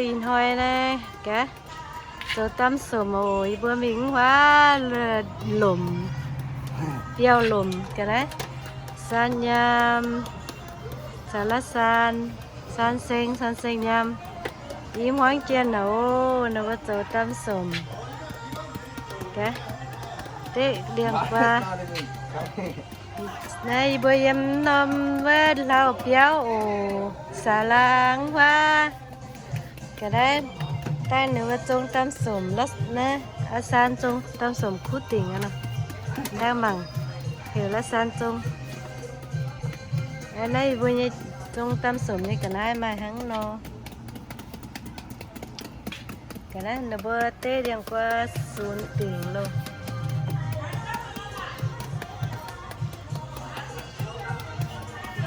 Ih hnoi naaiv gaax, zoux dam somc oc. Yie mbuo mingh wuov lomc, biauv lomc ga'naaiv, saan nyaam, caux la'saan, saan seng, saan seng nyaam. Yie hmuangv jien oc, ninh mbuo zoux dam somc. Gaax, deqv ndiangx-guaa. Naaiv yie mbuo yiem norm wuov hlauv-biauv oc, saax laangh huaav. Ga'naaiv daaih ninh mbuo zong dam somc, naaiv la'saan zong dam somc kuv dingc aqv. Daaih mangc heuc la'saan zong. Naaiv yie mbuo nyei zong dam somc nyei ga'naaiv maaih hnangv nor. Ga'naaiv ninh mbuo deqv ndiangx-guaa sunx dingc loh.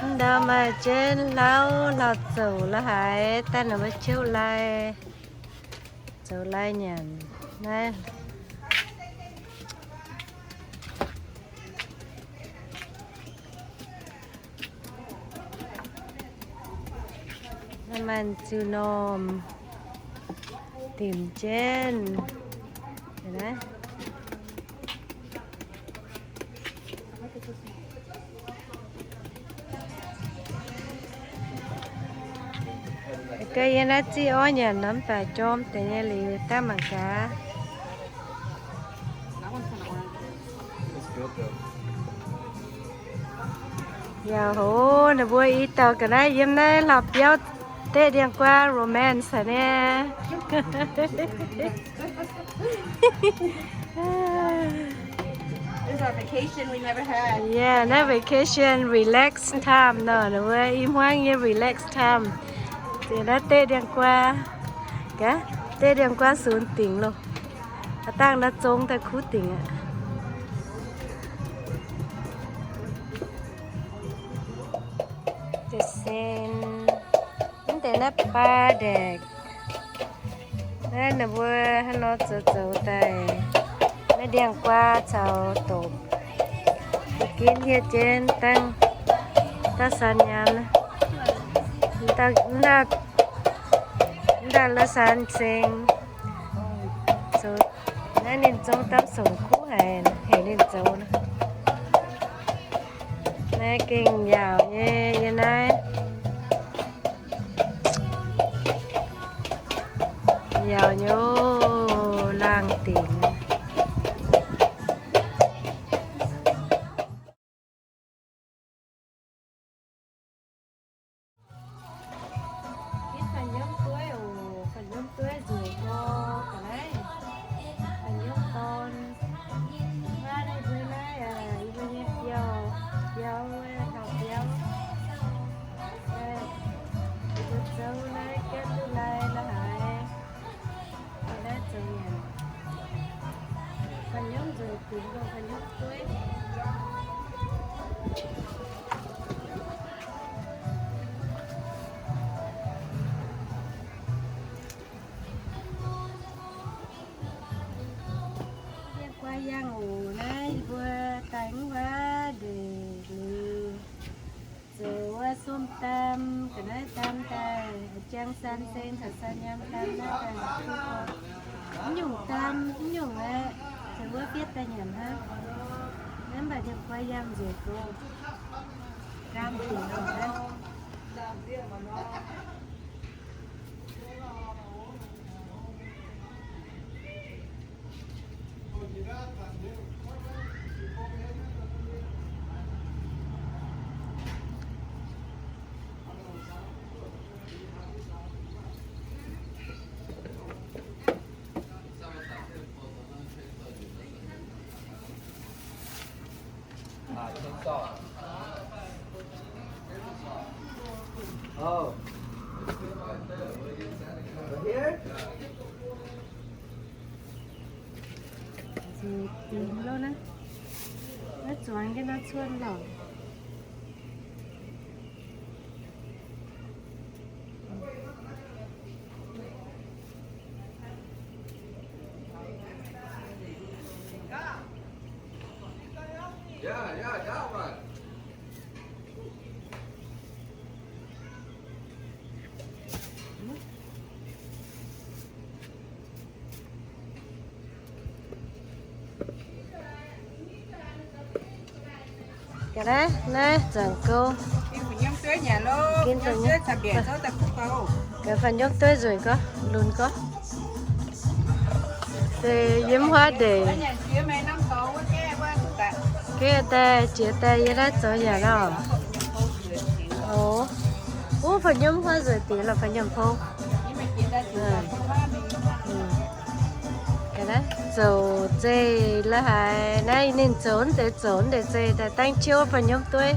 Mv ndau maaih jienv hlauv-hlauv zouc la'haaix daaih ninh mbuo ciouv lai, zoux lai nyanc naaiv. Naaiv maaih ziux normh dimc jienv. Ga'naaiv yie naaiv ziqv orv nyanc nor mv baac jorm deix nyei liuz daaih mangc gaax. Yaac hoz ninh mbuo i dauh ga'naaiv yiem naaiv hlauv-biauv deqv ndiangx-guaa romance haic nyei. Yeah, naaiv vacation relax time nor, ninh mbuo i hmuangv nyei relax time. Ziex naaiv deqv ndiangx-guaa. Gaax, deqv ndiangx-guaa sunx dingc loh. Aav dangh naaiv zong daaih kuv dingc aqv. Deix sen, mv deix naaiv baa ndaeqc. Naaiv ninh mbuo hnangv nor zoux zoux daaih, naaiv ndiangx-guaa caux dopc, mbuo ginv hietv jienv dangh, dangh san nyaam, dangh la'san seng. Zoux naaiv ninh zong dam somc kuv haic, heuc ninh zoux naaiv. Naaiv gengh yaauc nyei, yie naaiv yaauc nyei, laangh dingc. Gitv fanh nyiemv dueiv oc, fanh nyiemv dueiv nzueic gorx ga'naaiv. Fanh nyiemv dorn. Maiv naaiv mbuo naaiv, yie mbuo nyei biauv, biauv wuov hlauv biauv. Yie mbuo zouv naaiv gaeqv duqv lai la'haaix. Naaiv zoux nyanc. Fanh nyiemv nzueic dingc, fanh nyiemv dueiv. Ndiangx-guaa yangh oc. Naaiv yie mbuo daaih mv baac ndeic liuz, zoux wuov somv daan, ga'naaiv daan daaih, jang san seng caux san nyaam daan naaiv daaih. Mv nyungc daan, mv nyungc aeqv, zoux wuov bietv daaih nyanc hnangv. Naaiv mv baac ndiangx-guaa yangh nzueic gorx. Gaam dingc aqv. Nzueic dingc loh naaiv. Naaiv zuangx jienv naaiv cuotv lorqc. Ga'naaiv naaiv zaangc gouv. Ga'naaiv faaux nyomv dueiv nzueic gorngv, lunx gorngv. Se yiem huaav ndeic. Ga'naaiv daaih jiex daaih yie naaiv zoux nyanc orqc. O, wuov faaux nyomv huaav nzueic dingc lorqc, faaux nyomv pong. Ga'naaiv zoux zeih la'haaix naaiv, ninh zoux wuov deix, zoux wuov deix zeih daaih dangv ciouv faaux nyomv dueiv.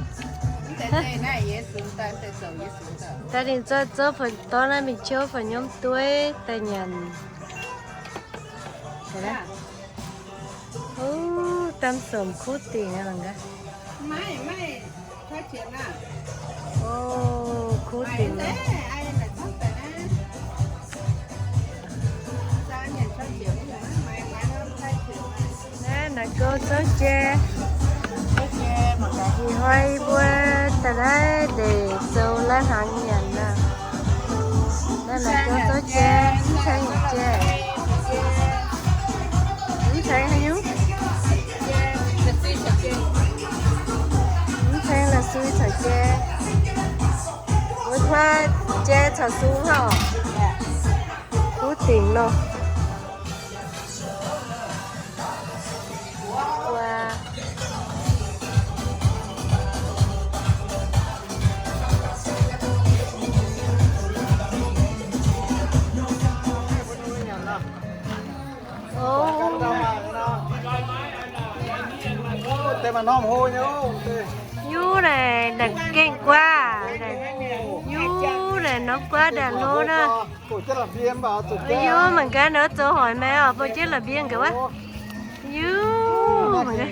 Daaih ninh zoux, zoux faaux, dorv naaiv mingh ciouv faaux nyomv dueiv daaih nyanc. O, daan somc kuv dingc aqv. O, kuv dingc. Naaiv naaic gouv zouv jai. Ih hnoi yie mbuo daaih naaiv ndeic zoux lai-hnaangx nyanc aqv. Naaiv naaic gouv zouv jai, mv ceng yietc jai. Mv ceng haaix nyungc? Mv ceng la'sui caux jai. Wuov huaav jai caux sung hnangv. Kuv dingc loh. Yie naaic, naaic gengh guaav. Yie naaic norm guaav ndaangc hlo naaiv. Yie mangc gaax naaiv zoux hoic maengx oc, bou jienv la'mbiev gaax wuov. Yie mangc gaax.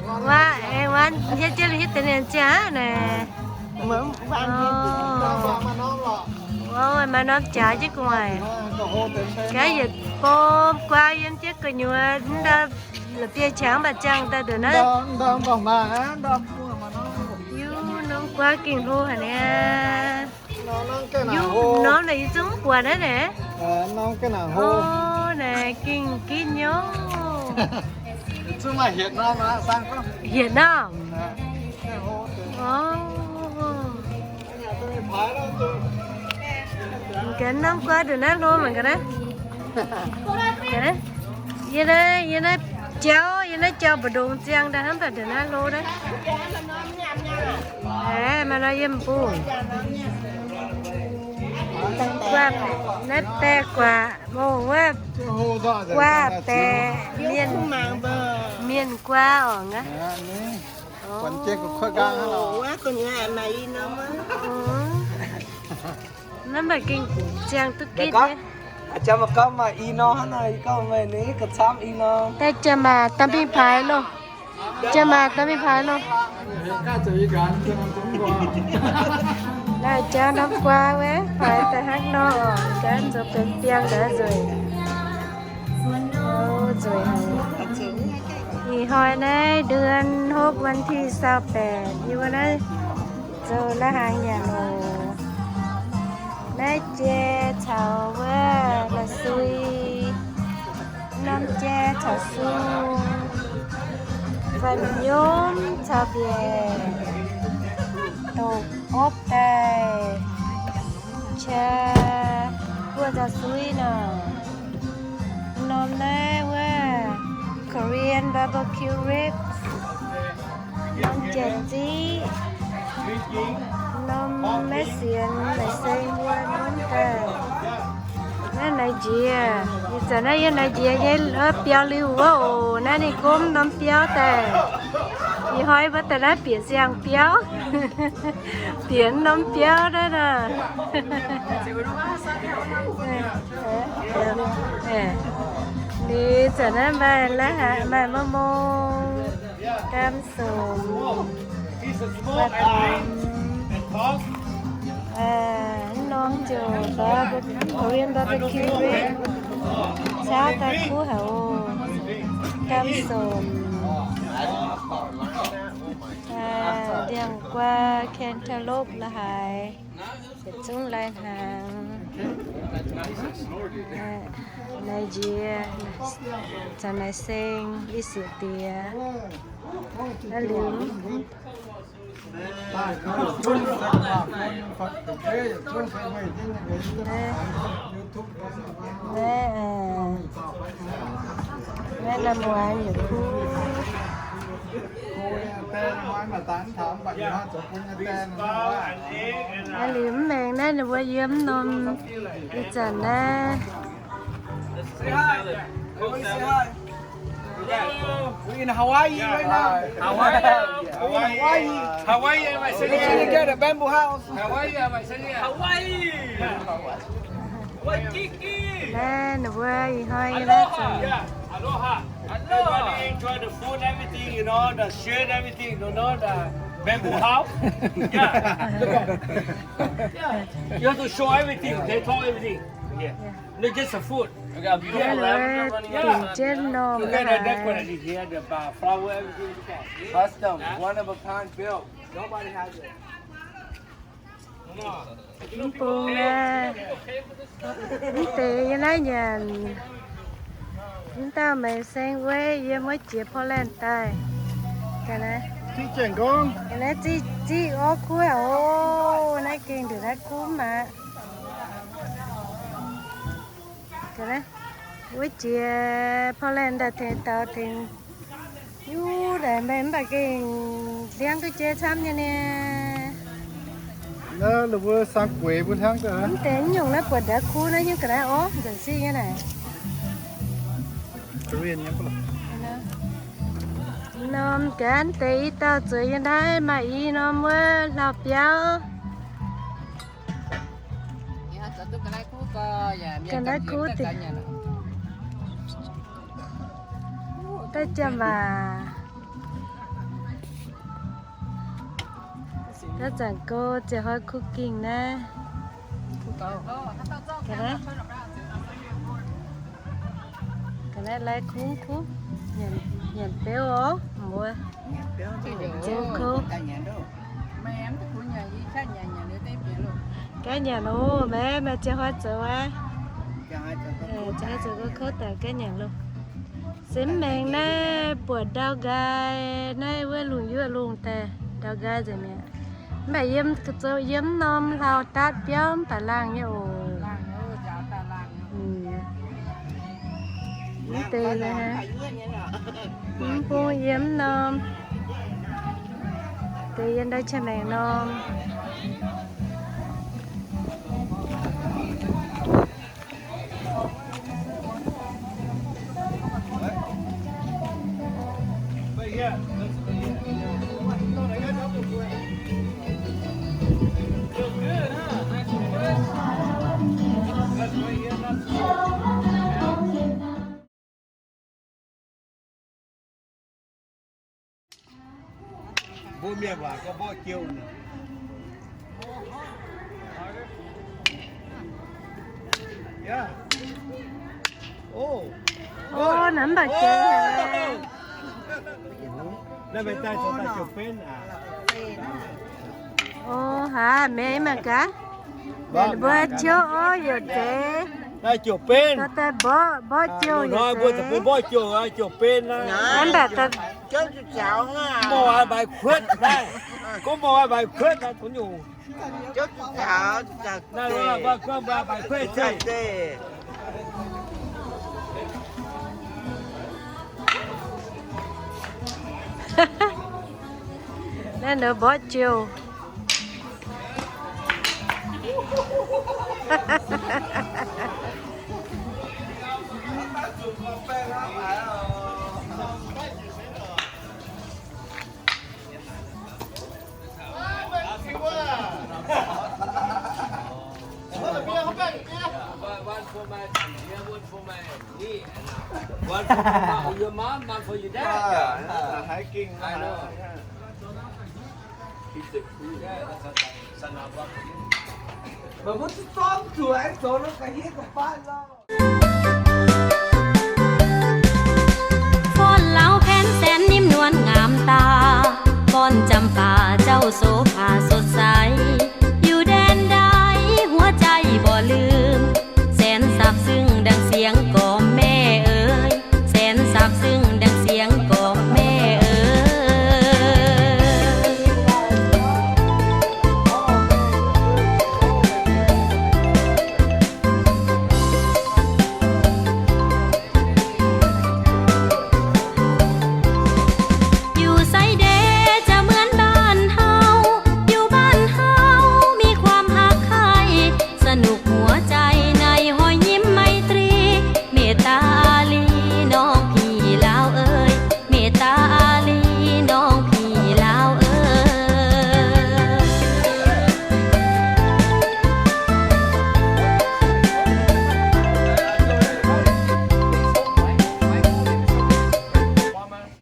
Wuov, aengx wuov, hietv jienv hietv deix mienh ziangh aqv naaic. Maaih norm jaax jienv gu'nguaaic. Gaav yietc bom guaav yiem jienv gu'nyuoz, mv ndau la'bieiv-qangx mv baac ziangh daaih ndongc naaiv. Yie norm guaav gengh hlo haic niaa. Yie norm naaic yie zungv mv buatc naaiv naaic. O, naaic gengh ginv nyouv. Hietc norm. O. Ga'naaiv norm guaav ndongc naaiv hlo mangc ga'naaiv. Yie naaiv, yie naaiv jauv, yie naaiv jauv mbu'ndongx ziangh daaih hnangv baac ndongc naaiv hlo naaiv. Aeqv, maaih nor yiem bung. Guaav, naaiv baeqc guaav, mongh wuov guaav baeqc mienh, mienh guaav orqc aqv. Naaiv maaih gengh ziangh duqv gitv nyei. Daaih jaax maac daaih mingh paaix loh. Jaax maac daaih mingh paaix loh. Naaiv jaax norm guaav wuov, paaix daaih hnangv nor orqc, gaax zoux benx biangh gaax nzueic. Nzueic haic. Ih hnoi naaiv เดือนหก วันที่ซาวแปด yie mbuo naaiv zoux lai-hnaangx nyanc oc. Naaiv jai caux wuov la'sui, norm jai caux sung, faix-nyomv caux mbiaec, doqc opv daaih, qaqv buov nzauh suiv nor. Norm naaiv wuov Korean barbecue ribs, norm jai-ziqv, norm maiv sienx, maiv sienx wuov norm daaih. Naaiv naaiv njiec, ih zanc naaiv yiem naaiv njiec nyei biauv-liuh wuov oc. Naaiv ninh gomv norm biauv daaih. Ih hnoi mbuo daaih naaiv bieqc siang biauv. Bieqc norm biauv naaiv nor. Liuz zanc naaiv maaih la'haaix, maaih ma'mong, gam somc, wuov norm ziouc Korean barbecue ribs, caav daaih kuv haic oc. Gam somc. Ndiangx-guaa, cantaloupe la'haaix, yietc zungv lai hnaangx. Naaiv njiec caux naaiv seng i siec diex. Naaiv liuz naaiv, naaiv naaiv muonz yietc kuv. Naaiv liuz mv maengx naaiv ninh mbuo yiem norm ih zanc naaiv. Say hi. Everybody say hi. Hello. We're in Hawaii right now. Hawaii. Hawaii. Hawaii. Hawaii. We're gonna get a bamboo house. Hawaii. Hawaii. Hawaii. Waikiki. Naaiv ninh mbuo ih hnoi yiem naaiv zanc. Aloha. Yeah. Aloha. Aloha. Everybody enjoy the food, everything, you know, the shade, everything, you know, the bamboo house. Yeah. Yeah. You have to show everything. They talk everything. Yeah. Yeah. Not just the food. We got beautiful lavender running around. Look at the decorated here, the, uh, flower, everything. Custom, one of a kind built. Nobody has it. Mv bung naaiv, mv deix yiem naaiv nyanc. Mv dauh meih seng wuov yiem wuov jiex Portland daaih. Ga'naaiv, ga'naaiv ziqv orv kuv oc. Naaiv gengh ndongc naaiv kuv maah. Ga'naaiv, wuov jiex Portland daaih tengx daux tengx Yuv, naaic meih mv baac gengh hliangv duqv jeiv camv nyei niaa. Naaiv ninh mbuo sang gueix mbuo hliangv daaih. Mv deix nyungc naaiv buatc ndau kuv naaiv nyungc ga'naaiv orv nzengc siqv nyei naaic. Norm gaax deix i dauh zueiz yiem naaiv maaih i norm wuov hlauv-biauv. Ga'naaiv kuv deix. Daaih jiem waac. Daaih zanc go ziouc hnoi kuv gingh naaiv. Ga'naaiv, ga'naaiv lai kungx kuv, nyanc beuv oc, mbuo. Nyanc beuv kouv. Gaav nyanc oc, meih, meih ziouc hnoi zoux aqv. Ziouc hnoi zoux go kouv daaih gaav nyanc loh. Se mv maengx naaiv buatc ndau nqaai naaiv wuov lungh yuoqv lungh daaih ndau nqaai nzengc mi'aqv. Mv baac yiem, yiem norm hlauv-datv biauv mv baac laangh nyei oc. Mv deix, mv bung yiem norm deix yiem ndau qiex maengc norm. Mbuo mienh waac gorngv mborqv jiou. Ov, naaiv mv baac jiex haic. Ov, haaix mienh mangc gaax. Mbuo ciouv orv youc zeiz. Naaiv ziouc benv. Daaih mborqv, mborqv jiouh youc zeiz. Mbuo mborqv jiouh, ziouc benv naaiv. Mv baac Naaiv nor mborqv jiouh. One for my, one for my knee and, uh, one for your mom, one for your dad. Yeah, yeah, hiking. I know. He's a cool. Yeah, that's a, that's another one for you. But what's the song to? I don't know. I hear the fire now. Janx-baac jauv-soux